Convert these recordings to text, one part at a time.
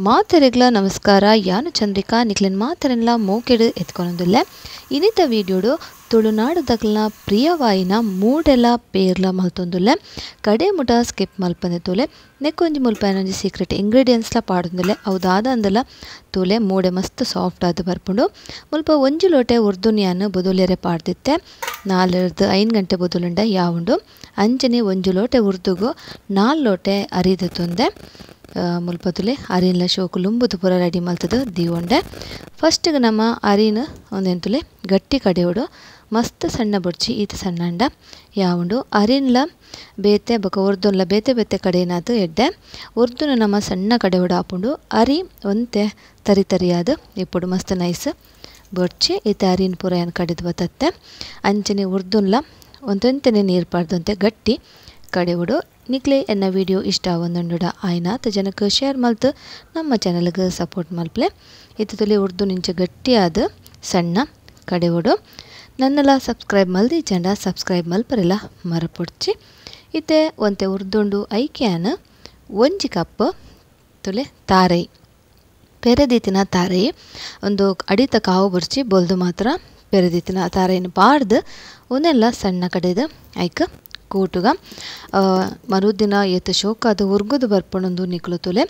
ಮಾತೆರೆಗ್ಲ ನಮಸ್ಕಾರ. ಯಾನು ಚಂದ್ರಿಕಾ ನಿಕ್ಲೆನ್ ಮಾತೆರೆನ್ಲ ಮೋಕೆಡು ಎತ್ಕೊನೊಂದುಲ್ಲೆ. ಇನಿತ ವೀಡಿಯೋಡು ತುಳುನಾಡುದಕ್ಲೆನ ಪ್ರಿಯವಾಯಿನ ಮೂಡೆಲ ಪೇರ್ಲ ಮಲ್ತೊಂದುಲ್ಲೆ. ಕಡೆ ಮುಟ ಸ್ಕಿಪ್ ಮಲ್ಪಂದೆ ತೂಲೆ. ನೆಕ್ಕೊಂಜಿ ಮುಲ್ಪ ಒಂಜಿ ಸೀಕ್ರೆಟ್ ಇಂಗ್ರೀಡಿಯೆಂಟ್ಸ್ಲ ಪಾಡೊಂದುಲ್ಲೆ. ಅವು ದಾದ ಅಂದಲ ತೂಲೆ. ಮೂಡೆ ಮಸ್ತ್ ಸಾಫ್ಟ್ ಆದ್ ಬರ್ಪುಂಡು. ಮುಲ್ಪ ಒಂಜಿ ಲೋಟೆ ಉರ್ದುನಿಯಾನ್ ಬೊದೊಲ್ಯರೆ ಪಾಡ್ದಿತ್ತೆ. 4-5 ಗಂಟೆ ಬೊದೊಲುಂಡ ಯಾವುಂಡು. ಅಂಚನೆ ಒಂಜಿ ಲೋಟೆ ಉರ್ದುಗು 4 ಲೋಟೆ ಅರಿ ದೆತ್ತೊಂದೆ. ಮುಲ್ಪ ತುಲೆ ಅರಿನ್ಲ ಶೋಕು ಲುಂಬುದು ಪೂರ ರೆಡಿ ಮಲ್ತದು ದೀವೊಂಡೆ. ಫಸ್ಟ್ಗೆ ನಮ್ಮ ಅರಿನ ಒಂದೆಂತುಲೆ ಗಟ್ಟಿ ಕಡೆಯೋಡು ಮಸ್ತ್ ಸಣ್ಣ ಬೊಡ್ಚಿ ಈತ ಸಣ್ಣಂಡ ಯಾವುಂಡು. ಅರಿನ್ಲ ಬೇತೆ ಬೊಕ ಉರ್ದುನ್ಲ ಬೇತೆ ಬೇತೆ ಕಡೆನಾತು ಎಡ್ಡೆ. ಉರ್ದುನು ನಮ್ಮ ಸಣ್ಣ ಕಡೆಯೋಡು ಆಪುಂಡು. ಅರಿ ಒಂತೆ ತರಿ ತರಿಯಾದ ಇಪ್ಪುಡು ಮಸ್ತ್ ನೈಸ್ ಬೊಡ್ಚಿ ಈತ ಅರಿನ್ ಪೂರ ಏನು ಕಡೆದು ಬತ್ತತ್ತೆ. ಅಂಚನೆ ಉರ್ದುನ್ಲ ಒಂತೊಂತೆನೆ ನೀರು ಪಾಡ್ದಂತೆ ಗಟ್ಟಿ ಕಡೆಯೋಡು. ನಿಕ್ಲೆ ಎನ್ನ ವಿಡಿಯೋ ಇಷ್ಟ ಆವೊಂದುಂಡುಡ ಆಯ್ನಾತ್ ಜನಕ್ಕೆ ಶೇರ್ ಮಲ್ತು ನಮ್ಮ ಚಾನಲ್ಗೆ ಸಪೋರ್ಟ್ ಮಲ್ಪ್ಲೆ. ಇತ್ತುಲಿ ಉರ್ದು ನಿಂಚ ಗಟ್ಟಿಯಾದ ಸಣ್ಣ ಕಡೆಯೋಡು. ನನ್ನೆಲ್ಲ ಸಬ್ಸ್ಕ್ರೈಬ್ ಮಲ್ದಿ ಚಂಡ ಸಬ್ಸ್ಕ್ರೈಬ್ ಮಲ್ಪರೆಲ್ಲ ಮರಪೊಡ್ಚಿ. ಇತ್ತೆ ಒಂತೆ ಉರ್ದುಂಡು ಐಕ್ಯಾನ ಒಂಜಿ ಕಪ್ ತುಲೆ ತಾರೈ ಪೆರೆದೀತಿನ ತಾರೈ ಒಂದು ಅಡಿತ ಕಾವು ಬುರ್ಚಿ ಬೊಲ್ದು ಮಾತ್ರ ಪೆರೆದೀತಿನ ತಾರೈನ ಪಾಡ್ದು ಒಂದೆಲ್ಲ ಸಣ್ಣ ಕಡೆದು ಐಕ್ ಕೂಟುಗ. ಮರುದಿನ ಏತ್ ಶೋಕಾದ ಉರ್ಗುದು ಬರ್ಪಣೊಂದು ನಿಕ್ಲು ತುಲೆ.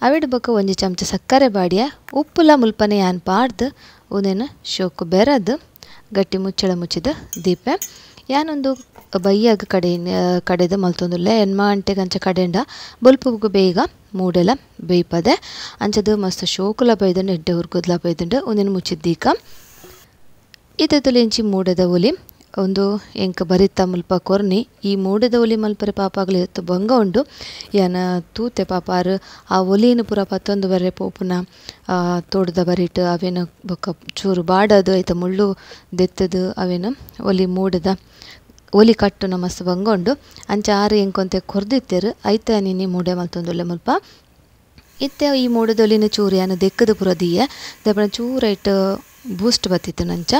ಅವಿಡ್ ಬೊಕ ಒಂಜಿ ಚಮಚ ಸಕ್ಕರೆ ಬಾಡಿಯ ಉಪ್ಪುಲ ಮುಲ್ಪನೆ ಯಾನ್ ಪಾಡ್ದು ಒಂದೇನು ಶೋಕು ಬೆರದು ಗಟ್ಟಿ ಮುಚ್ಚಳ ಮುಚ್ಚಿದ ದೀಪೆ. ಯಾನೊಂದು ಬೈಯಾಗ ಕಡೆ ಕಡೆದು ಮಲ್ತೊಂದುಲ್ಲೆ. ಎನ್ಮ ಗಂಟೆಗೆ ಅಂಚ ಕಡೆಂಡ ಬೊಲ್ಪುಗು ಬೇಗ ಮೂಡೆಲ ಬೇಯ್ಪದೆ. ಅಂಚದು ಮಸ್ತ್ ಶೋಕುಲ ಬೈದಂಡು ಎಡ್ಡೆ ಉರ್ಗುದ್ಲ ಬೈದಂಡು ಒಂದೇನು ಮುಚ್ಚಿದ್ದೀಕ. ಇತ್ತೆ ತುಲೆ ಇಂಚಿ ಮೂಡೆದ ಒಲಿ ಒಂದು ಎಂಕ ಬರಿತ ಮುಲ್ಪ ಕೊರ್ನಿ. ಈ ಮೂಡೆದ ಒಲಿ ಮಲ್ಪರೆ ಪಾಪಾಗಲಿ ಎತ್ತು ಬಂಗ ಉಂಡು. ಯಾನ ತೂತೆ ಪಾಪಾರು ಆ ಒಲಿನ ಪೂರ ಪತ್ತೊಂದು ಬರ್ರೆ ಪೋಪುನ ತೋಟದ ಬರಿಟ್ ಅವೇನು ಬೊಕ್ಕ ಚೂರು ಬಾಡದು ಐತ ಮುಳ್ಳು ದೆತ್ತದು ಅವೇನು ಒಲಿ ಮೂಡದ ಒಲಿ ಕಟ್ಟುನ ಮಸ್ತ್ ಬಂಗ ಉಂಡು. ಅಂಚ ಆರು ಎಂಕೊಂತೆ ಕೊರ್ದಿತ್ತೇರು ಐತ ನಿನ್ನೆ ಮೂಡೆ ಮಲ್ತೊಂದುಲ್ಲೆ ಮುಲ್ಪ. ಇತ್ತೆ ಈ ಮೂಡದೊಲಿನ ಚೂರು ಯಾನ ದೆಕ್ಕದ ಪೂರ ದೀಯ ದಪ್ಪನ ಚೂರು ಐಟ್ ಬೂಸ್ಟ್ ಬತ್ತಿತ್ತು ನಂಚ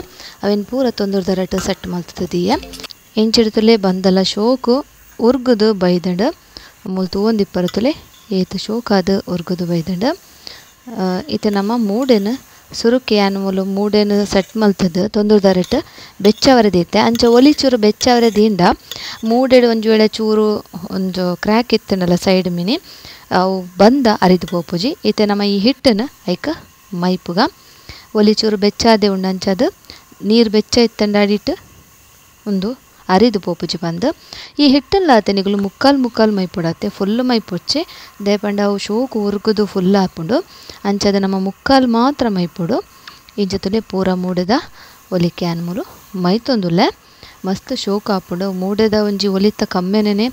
ಅವೇನು ಪೂರ ತೊಂದರೆದರಟ್ಟು ಸೆಟ್ ಮಲ್ತದೀಯ. ಎಂಚಿಡ್ತುಲೆ ಬಂದಲ ಶೋಕು ಉರ್ಗುದು ಬೈದಂಡು. ಮೂಲು ತೂವೊಂದಿಪ್ಪರತುಲೆ ಏತ್ ಶೋಕಾದ ಉರ್ಗುದು ಬೈದಂಡು. ಇತ್ತೆ ನಮ್ಮ ಮೂಡೆನು ಸುರುಕ್ಕೆ ಯಾನ್ ಮೂಲು ಮೂಡೆನು ಸೆಟ್ ಮಲ್ತದು ತೊಂದರೆದರಟ್ಟು ಬೆಚ್ಚವರೆ ದೀತೆ. ಅಂಚ ಒಲಿ ಚೂರು ಬೆಚ್ಚವರೆ ದೀಂಡ ಮೂಡೆಡು ಒಂಜಿ ವೇಳೆ ಚೂರು ಒಂದು ಕ್ರ್ಯಾಕ್ ಇತ್ತನಲ್ಲ ಸೈಡ್ ಮಿನಿ ಅವು ಬಂದ ಅರಿದು ಪೋಪುಜಿ. ಇತ್ತೆ ನಮ್ಮ ಈ ಹಿಟ್ಟನ್ನು ಐಕ ಮೈಪುಗ. ಒಲಿ ಚೂರು ಬೆಚ್ಚಾದೆ ಉಂಡು ಅಂಚದು ನೀರು ಬೆಚ್ಚ ಇತ್ತಂಡ ಅಡಿಟ್ಟು ಒಂದು ಅರಿದು ಪೋಪುಜಿ ಬಂದು. ಈ ಹಿಟ್ಟನ್ನು ನಿಗುಲು ಮುಕ್ಕಾಲು ಮುಕ್ಕಾಲು ಮೈಪೊಡತ್ತೆ ಫುಲ್ ಮೈಪೊಚ್ಚಿ ದೇಪಂಡ ಅವು ಶೋಕು ಉರ್ಗುದು ಫುಲ್ ಆಪುಂಡು. ಅಂಚದ ನಮ್ಮ ಮುಕ್ಕಾಲು ಮಾತ್ರ ಮೈಪೊಡು. ಇಂಚತುಲೆ ಪೂರ ಮೂಡೆದ ಒಲಿಕೆ ಅನ್ಮೂಲು ಮೈತೊಂದುಲ್ಲೆ. ಮಸ್ತ್ ಶೋಕು ಆಪುಂಡು. ಮೂಡೆದ ಒಂಜಿ ಒಲಿತ ಕಮ್ಮೆನೇ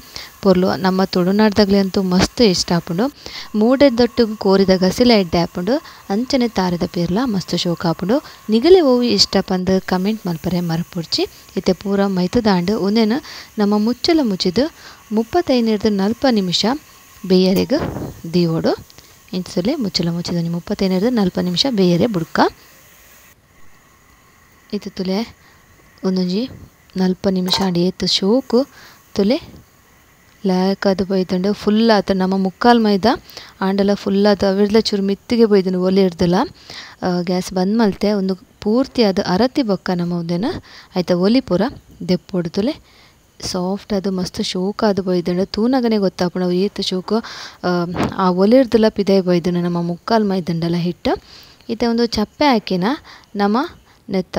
ಪೊರ್ಲು ನಮ್ಮ ತುಳುನಾಡ್ದಾಗಲಿ ಅಂತೂ ಮಸ್ತ್ ಇಷ್ಟ ಆಪುಂಡು. ಮೂಡೆದೊಟ್ಟು ಕೋರಿದ ಗಸಿಲ ಎಡ್ಡೆ ಆಪುಂಡು. ಅಂಚನೆ ತಾರೆದ ಪೇರ್ಲ ಮಸ್ತ್ ಶೋಕು ಆಪುಂಡು. ನಿಗಲೆ ಓವು ಇಷ್ಟ ಪಂದು ಕಮೆಂಟ್ ಮಲ್ಪರೆ ಮರಪೊಡ್ಚಿ. ಇತ್ತೆ ಪೂರ ಮೈತದಾಂಡು ಒಂದೇನು ನಮ್ಮ ಮುಚ್ಚಲ ಮುಚ್ಚಿದು 35-40 ನಿಮಿಷ ಬೇಯರೆಗೆ ದೀವೋಡು. ಇಂಚಲೆ ಮುಚ್ಚಲ ಮುಚ್ಚಿದ 35-40 ನಿಮಿಷ ಬೇಯರೆ ಬುಡ್ಕ. ಇತ್ತು ತುಲೆ ಒಂದೊಂಜಿ 40 ನಿಮಿಷ ಅಂಡ್ ಏತ್ ಶೋಕು ತುಲೆ ಲಾಯಕಾದ ಬೈದಂಡು ಫುಲ್ ಆತ ನಮ್ಮ ಮುಕ್ಕಾಲು ಮೈದ ಆಂಡಲ ಫುಲ್ ಆತ ಅವಿರ್ಲ ಚೂರು ಮಿತ್ತಿಗೆ ಬೈದಂಡು ಒಲೆ ಇರ್ದಲ. ಗ್ಯಾಸ್ ಬಂದ್ ಮಲ್ತೆ ಒಂದು ಪೂರ್ತಿ ಅದು ಅರತಿ ಬೊಕ್ಕ ನಮ್ಮ ಒಂದೇನ ಆಯ್ತಾ ಒಲಿ ಪೂರ ದೆಪ್ಪೊಡು ತುಲೆ. ಸಾಫ್ಟ್ ಅದು ಮಸ್ತ್ ಶೋಕು ಅದು ಬೈದಂಡು. ತೂನಗನೆ ಗೊತ್ತಾಪುಂಡು ಏತ್ ಶೋಕು ಆ ಒಲೆ ಇರ್ದಲ ಪಿದೈ ಬೈದಂಡು ನಮ್ಮ ಮುಕ್ಕಾಲು ಮೈದಂಡಲ ಹಿಟ್ಟು. ಇತ್ತೆ ಒಂದು ಚಪ್ಪೆ ಹಾಕಿನ ನಮ್ಮ ನೆತ್ತ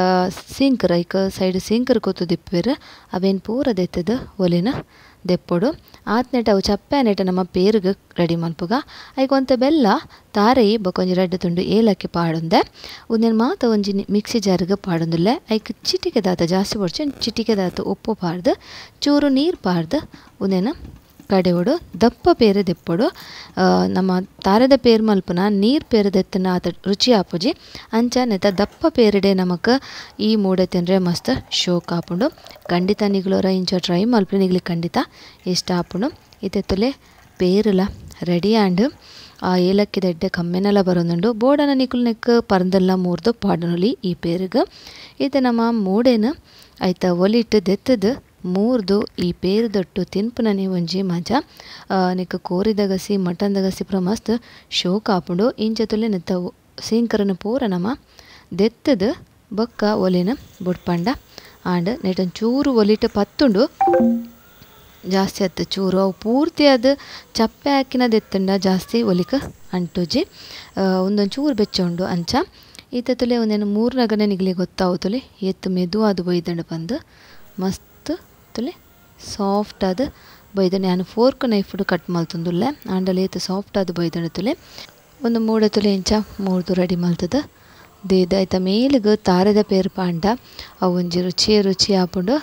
ಸಿಂಕರ್ ಐಕ ಸೈಡ್ ಸಿಂಕರ್ ಕೊತ್ತು ದಿಪ್ಪೇರು ಅವೇನು ಪೂರ ದೆತ್ತದು ಒಲಿನ ದೆಪ್ಪೊಡು. ಆತ್ನೆಟ ಅವು ಚಪ್ಪೆ ನೆಟ ನಮ್ಮ ಪೇರುಗೆ ರೆಡಿ ಮಲ್ಪುಗ. ಐಕ್ ಒಂತೆ ಬೆಲ್ಲ ತಾರೈ ಬೊಕ ಒಂಜಿ ರಡ್ಡ್ ತುಂಡು ಏಲಕ್ಕಿ ಪಾಡೊಂದೆ. ಒಂದೇನು ಮಾತ ಒಂಜಿ ಮಿಕ್ಸಿ ಜಾರ್ಗೆ ಪಾಡೊಂದುಲ್ಲೆ. ಐಕ್ ಚಿಟಿಕೆ ದಾತ ಜಾಸ್ತಿ ಬೊಡ್ಚಿ ಚಿಟಿಕೆ ದಾತ ಉಪ್ಪು ಪಾಡ್ದು ಚೂರು ನೀರು ಪಾಡ್ದು ಒಂದೇನು ಕಡೆಯೋಡು. ದಪ್ಪ ಪೇರು ದೆಪ್ಪೊಡು. ನಮ್ಮ ತಾರೆದ ಪೇರು ಮಲ್ಪುನ ನೀರು ಪೇರು ದೆತ್ತನ ಆತ ರುಚಿ ಆಪುಜಿ. ಅಂಚ ನೆತ್ತ ದಪ್ಪ ಪೇರುಡೆ ನಮಕ್ ಈ ಮೂಡೆ ತಿಂದರೆ ಮಸ್ತ್ ಶೋಕ್ ಆಪುಂಡು. ಖಂಡಿತ ನಿಗ್ಲೋರ ಇಂಚ ಟ್ರೈ ಮಲ್ಪು ನಿಗ್ಲಿ ಖಂಡಿತ ಇಷ್ಟ ಆಪುಂಡು. ಇತ್ತೆತ್ತುಲೆ ಪೇರುಲ ರೆಡಿ ಆಂಡ್ ಆ ಏಲಕ್ಕಿ ದೆಡ್ಡೆ ಕಮ್ಮೆನೆಲ್ಲ ಬರೋದುಂಡು. ಬೋಡನ ನಿಕುಲು ನೆಕ್ ಪರಂದೆಲ್ಲ ಮೂರ್ದು ಪಾಡೊನೊಲಿ ಈ ಪೇರುಗ್. ಇತ್ತೆ ನಮ್ಮ ಮೂಡೆನ ಐತ ಒಲಿಟ್ಟು ದೆತ್ತದು ಮೂರ್ದು ಈ ಪೇರುದೊಟ್ಟು ತಿನ್ಪುನನೆ ಒಂಜಿ ಮಜಾ. ನೆಕ್ ಕೋರಿದ ಗಸಿ ಮಟನ್ ದ ಗಸಿ ಪೂರ ಮಸ್ತ್ ಶೋಕ್ ಆಪುಂಡು. ಇಂಚ ತುಲೆ ನೆತ್ತ ಸೀಂಕರನ ಪೂರ ನಮ ದೆತ್ತದು ಬೊಕ್ಕ ಒಲಿನ ಬುಡ್ಪಂಡ ಆಂಡ್ ನೆಟ್ ಚೂರು ಒಲಿಟ್ ಪತ್ತುಂಡು ಜಾಸ್ತಿ ಅತ್ತು ಚೂರು ಅವು ಪೂರ್ತಿ ಅದು ಚಪ್ಪೆ ಹಾಕಿನ ದೆತ್ತಂಡ ಜಾಸ್ತಿ ಒಲಿಕ್ ಅಂಟುಜಿ. ಒಂದೊಂದು ಚೂರು ಬೆಚ್ಚ ಉಂಡು ಅಂಚ ಈತ ತುಲೆ ಒಂದೇನು ಮೂರ್ನಗನೆ ನಿಗಲಿ ಗೊತ್ತಾವು ತುಲೆ ಏತ್ ಮೆದು ಅದು ಬೊಯ್ದಂಡು ಪಂದು ಮಸ್ತ್ ತುಲೆ ಸಾಫ್ಟ್ ಆದ್ ಬೊಯ್ದಂಡು. ಯಾನ್ ಫೋರ್ಕ್ ನೈಫ್ ಕಟ್ ಮಲ್ತೊಂದುಲ್ಲೆ ಆಂಡಲ ಏತ್ ಸಾಫ್ಟ್ ಆದ್ ಬೊಯ್ದಂಡು ತುಲೆ. ಒಂದು ಮೂಡೆ ತುಲೆ ಇಂಚ ಮೂರ್ದು ರೆಡಿ ಮಲ್ತದ ದೇದ ಐತ ಮೇಲುಗು ತಾರೆದ ಪೇರು ಪಾಂಡ ಅವು ಒಂಜಿ ರುಚಿ ರುಚಿ ಆಪುಂಡು.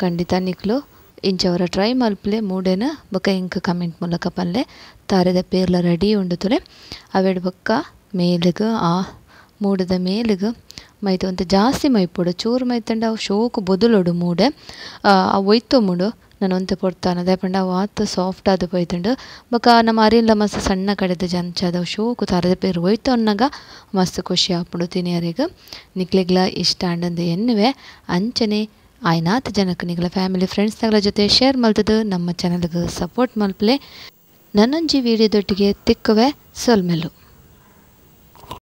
ಖಂಡಿತ ನಿಕ್ಲು ಇಂಚವರ ಟ್ರೈ ಮಲ್ಪಲೆ ಮೂಡೆನ ಬೊಕ ಇಂಕ್ ಕಮೆಂಟ್ ಮೂಲಕ ಪನ್ಲೆ. ತಾರೆದ ಪೇರ್ಲ ರೆಡಿ ಉಂಡು ತುಲೆ. ಅವೆಡ್ ಬೊಕ್ಕ ಮೇಲುಗು ಆ ಮೂಡದ ಮೇಲುಗು ಮೈತ ಒಂತೆ ಜಾಸ್ತಿ ಮೈಪೊಡು ಚೂರು ಮೈತಂಡ ಅವು ಶೋಕು ಬೊದುಲೊಡು ಮೂಡೆ ಅವು ಒಯ್ತೊಂಬುಂಡು ನಾನು ಒಂತೆ ಪೊರ್ತಾನ ದಾಯೆ ಅವು ಆತ್ ಸಾಫ್ಟ್ ಆದ್ ಪೋಯ್ತುಂಡು. ಬೊಕ ನಮ್ಮ ಅರಿನ್ಲ ಮಸ್ತ್ ಸಣ್ಣ ಕಡೆದ ಜಂಚದ ಅವು ಶೋಕು ತಾರೆದ ಪೇರು ಒಯ್ತೊನ್ನಗ ಮಸ್ತ್ ಖುಷಿ ಆಪುಂಡು ತಿನಿಯರೆಗ್. ನಿಕ್ಲೆಗ್ಲ ಇಷ್ಟ ಆಂಡಂದು ಎನ್ನುವೆ. ಅಂಚನೆ ಆಯ್ನಾತ್ ಜನಕ್ ನಿಗಲ ಫ್ಯಾಮಿಲಿ ಫ್ರೆಂಡ್ಸ್ ನಗಲ ಜೊತೆ ಶೇರ್ ಮಲ್ತದು ನಮ್ಮ ಚಾನೆಲ್ಗ್ ಸಪೋರ್ಟ್ ಮಲ್ಪಲೆ. ನನ್ನೊಂಜಿ ವಿಡಿಯೋದೊಟ್ಟಿಗೆ ತಿಕ್ಕುವೆ. ಸೊಲ್ಮೆಲು.